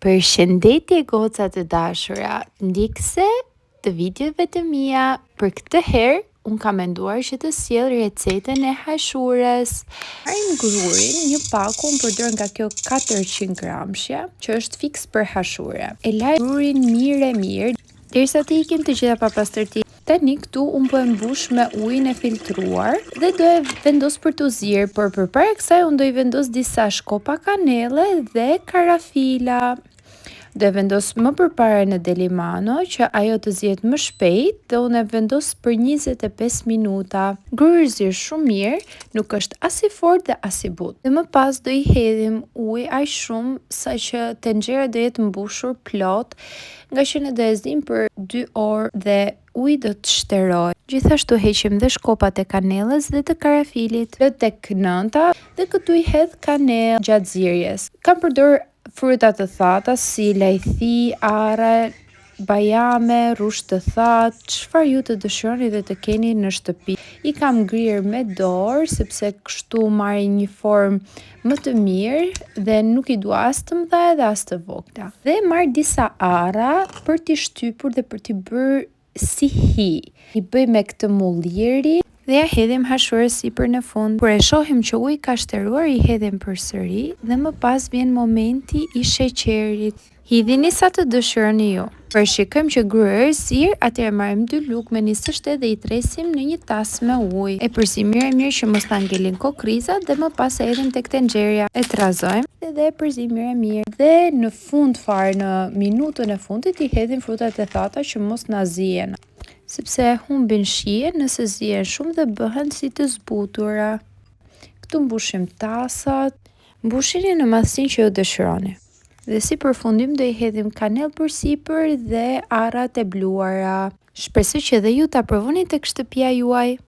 Përshëndetje goca të dashura, ndjekëse të videove të mia. Për këtë herë unë kam menduar që të sjell recetën e hashures. Marrim grurin, një pako unë përdor nga kjo 400 gramshja, që është fiks për hashure. E laj grurin mirë e mirë, derisa të ikin të gjitha papastërtitë. Tani këtu unë po e mbush me ujin e filtruar dhe do e vendos për t'u zier, por përpara kësaj unë do i vendos disa shkopa kanelle dhe karafila. Do e vendos më përpara në delimano që ajo të zihet më shpejt dhe unë e vendos për 25 minuta. Gruri zier shumë mirë, nuk është as i fortë dhe as i butë. Dhe më pas do i hedhim ujë aq shumë sa që tenxhera do jetë mbushur plot, nga që ne do e zim për 2 orë dhe uji do të shterojë. Gjithashtu heqim dhe shkopat e kanellës dhe të karafilit. Lë tek nënta dhe këtu i hedh kanellë gjatë zierjes. Kam përdor fruta të thata si lajthi, arra, bajame, rrush të thatë, çfarë ju të dëshironi dhe të keni në shtëpi. I kam grirë me dorë sepse kështu marrin një formë më të mirë dhe nuk i dua as të mëdha dhe as të vogla. Dhe marr disa arra për t'i shtypur dhe për t'i bërë si hi. I bëj me këtë mulliri dhe ja hedhim hashurës sipër në fund. Kur e shohim që uji ka shteruar, i hedhim përsëri dhe më pas vjen momenti i sheqerit. Hidhini sa të dëshironi ju. Kur e shikojmë që gruri është zier, atëherë marrim dy lugë me niseshte dhe i tresim në një tas me ujë. E përzijmë mirë e mirë që mos na ngelin kokrizat dhe më pas e hedhim tek tenxherja. E trazojmë dhe e përzijmë mirë e mirë. Dhe në fund fare, në minutën e fundit i hedhim frutat e thata që mos na zihen, sepse humbin shijen nëse zihen shumë dhe bëhen si të zbutura. Këtu mbushim tasat, mbushini në madhësinë që ju dëshironi. Dhe si përfundim do i hedhim kanellë përsipër dhe arrat e bluara. Shpresoj që edhe ju ta provoni tek shtëpia juaj.